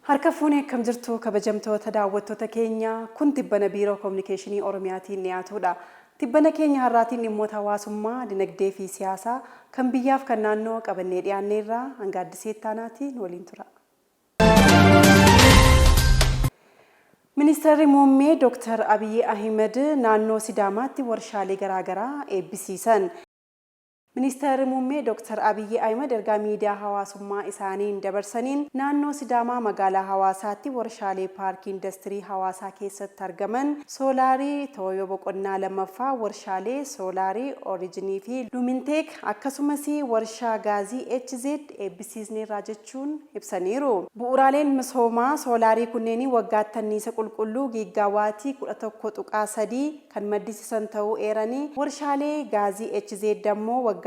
Harka fuunee akkam jirtu, kabajamtoota daawwattoota keenya? Kun tibbana Biiroo Kominikeeshinii Oromiyaatiin dhiyaatudha. Tibbana keenya har'aatiin dhimmoota hawaasummaa, dinagdee fi siyaasaa kan biyyaaf kan naannoo qabannee dhiyaanneerra. Hanga Addisee Ittaanaati nu waliin tura. Ministeerri Muummee Dooktar Abiyyi Ahimad naannoo Sidaamaatti warshaalee garaagaraa eebbisiisan. Ministeerri Muummee Dooktar Abiyyi Ahimad ergaa miidiyaa hawaasummaa isaaniin dabarsaniin, naannoo Sidaamaa magaalaa Hawaasaatti warshaalee Paarkii Indastirii Hawaasaa keessatti argaman Soolaarii Tooyoo boqonnaa 2ffaa, warshaalee Soolaarii Orijinii fi Luuminteek akkasumas warshaa Gaazii HZ eebbisiisneerraa jechuun ibsaniiru. Bu'uuraaleen misoomaa Soolaarii kunneen waggaatti anniisa qulqulluu Giiggaa Waatii 11.3 kan maddisiisan ta'uu eeranii, warshaalee gaazii HZ ammoo waggaatti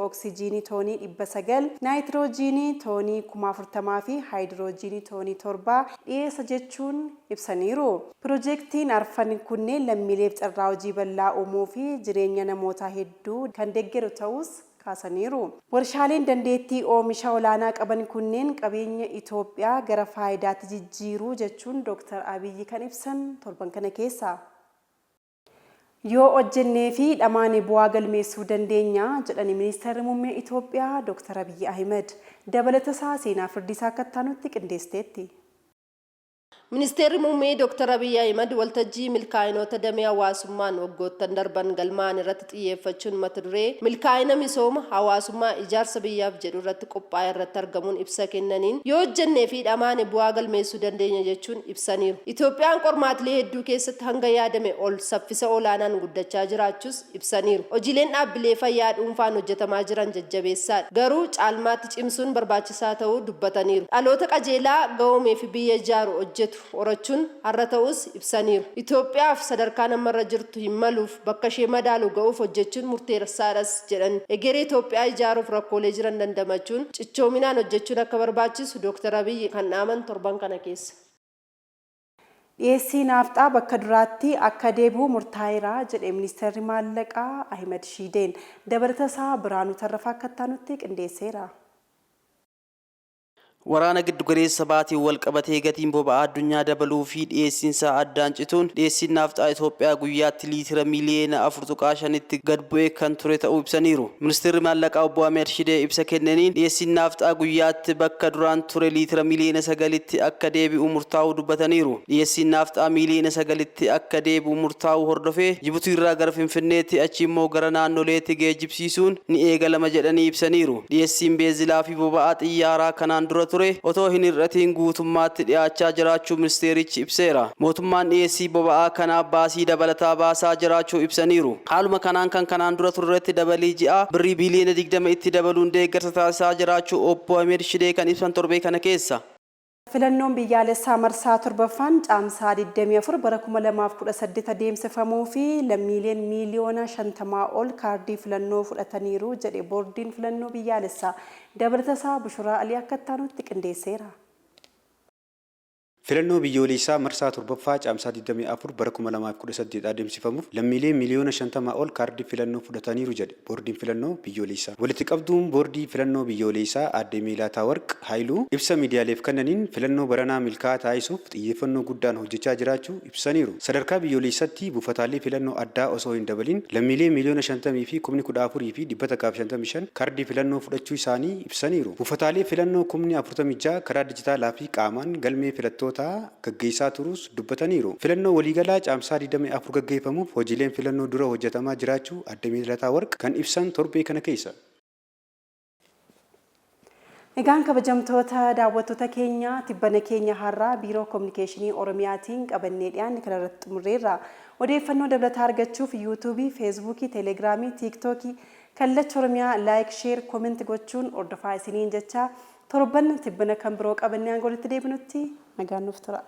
oksijiinii toonii 900, naayitiroojiinii toonii 40,000 fi haayidiroojiinii toonii 7 dhiyeessa jechuun ibsaniiru. Piroojektiin arfan kunneen lammiileef carraa hojii bal'aa uumuu fi jireenya namootaa hedduu kan deggeru ta'uus kaasaniiru. Warshaaleen dandeettii oomisha olaanaa qaban kunneen qabeenya Itoophiyaa gara faayidaatti jijjiiru jechuun Dooktar Abiyyi kan ibsan torban kana keessa. Yoo hojjennee fi dhamaane bu'aa galmeessuu dandeenya jedhani Ministeerri Muummee Itoophiyaa Dooktar Abiyyi Ahimad. Dabalatasaa Seenaa Firdiisaa akka itti aanutti qindeessiteetti. Ministeerri Muummee Dooktar Abiy Ahimad waltajjii milkaa'inoota damee hawaasummaan waggoottan darban galmaa'an irratti xiyyeeffachuun mata duree Milkaa'ina misooma hawaasummaa ijaarsa biyyaaf jedhurratti qophaa'erratti argamuun ibsa kennaniin, yoo hojjennee fi dhamaane bu'aa galmeessuu dandeenya jechuun ibsaniiru. Itoophiyaan qormaatilee hedduu keessatti hanga yaadame ol saffisa olaanaan guddachaa jiraachuus ibsaniiru. Hojiileen dhaabbilee fayyaa dhuunfaan hojjetamaa jiran jajjabeessaadha. Garuu caalmaatti cimsuun barbaachisaa ta'uu dubbataniiru. Dhaloota qajeelaa, ga'oomeefi biyya ijaaru hojjetu horachuun har'a ta'uus ibsaniiru. Itoophiyaaf sadarkaan amma irra jirtu hin maluuf bakka ishee madaalu ga'uuf hojjechuun murteersaadhas jedhan. Egeree Itoophiyaa ijaaruuf rakkoolee jiran dandamachuun cichoominaan hojjechuun akka barbaachisu Dooktar Abiyyi kan dhaaman torban kana keessa. Dhiyeessii naafxaa bakka duraatti akka deebi'u murtaa'eera jedhe Ministeerri Maallaqaa Ahimad Shiideen. Dabalatasaa Birhaanuu Tarrafaa akka itti aanutti qindeesseera. Waraana Giddugaleessa Bahaatiin walqabatee gatiin boba'aa addunyaa dabaluu fi dhiyeessiinsaa addaan cituun dhiyeessiin naafxaa Itoophiyaa guyyaatti liitira miiliyoona 4.5tti gad bu'ee kan ture ta'uu ibsaniiru. Ministirri Maallaqaa Obbo Ahimad Shidee ibsa kenneniin dhiyeessiin naafxaa guyyaatti bakka duraan ture liitira miiliyoona 9tti akka deebi'u murtaa'uu dubbataniiru. Dhiyeessiin naafxaa miiliyoona 9tti akka deebi'u murtaa'uu hordofee Jibutiirraa gara Finfinneetti achiimmoo gara naannoleetti geejibsiisuun ni eegalama jedhanii ibsaniiru. Dhiyeessiin beenzilaa fi boba'aa xiyyaaraa kanaan dura ture otoo hin hir'atiin guutummaatti dhiyaachaa jiraachuu ministeerichi ibseera. Mootummaan dhiyeessii boba'aa kanaaf baasii dabalataa baasaa jiraachuu ibsaniiru. Haaluma kanaan kan kanaan dura turerratti dabalii ji'aa Birrii biiliyoona 20 itti dabaluun deeggarsa taasisaa jiraachuu Obbo Ahimed Shidee kan ibsan torbee kana keessa. Filannoon biyyaalessaa marsaa 7ffaan Caamsaa 24 bara 2018 adeemsifamuu fi lammiileen miiliyoona 50 ol kaardii filannoo fudhataniiru jedhe Boordiin Filannoo Biyyaalessaa. Dabalatasaa Bushuraa Alii akka itti aanutti qindeesseera. Filannoo biyyooleessaa marsaa 7ffaa Caamsaa 24 bara 2018 adeemsifamuuf lammiileen miiliyoona 50 ol kaardii filannoo fudhataniiru jedhe Boordiin Filannoo Biyyooleessaa. Walitti qabduun Boordii Filannoo Biyyooleessaa Aadde Meelaatawarq Hayiluu ibsa miidiyaaleef kennaniin filannoo baranaa milkaa'aa taasisuuf xiyyeeffannoo guddaan hojjechaa jiraachuu ibsaniiru. Sadarkaa biyyooleessatti buufataalee filannoo addaa osoo hin dabaliin lammiilee miiliyoona 50 fi kumni 14 fi 155 kaardii filannoo fudhachuu isaanii ibsaniiru. Buufataalee filannoo kumni 46 karaa dijitaalaa fi qaamaan galmee filattootaa gaggeessaa turuus dubbataniiru. Filannoo waliigalaa Caamsaa 24 gaggeeffamuuf hojiileen filannoo dura hojjetamaa jiraachuu Aadde Meelatawarq kan ibsan torbee kana keessa. Egaan kabajamtoota daawwattoota keenya, tibbana keenya har'aa Biiroo Kominikeeshinii Oromiyaatiin qabannee dhiyaanne kanarratti xumurreerra. Odeeffannoo dabalataa argachuuf Yuutuubii, Feesbuukii, Teeleegiraamii, Tiiktookii Kallacha Oromiyaa like, share, comment gochuun hordofaa isiniin jechaa, torban tibbana kan biroo qabannee hanga walitti deebinutti nagaan nuuf tura.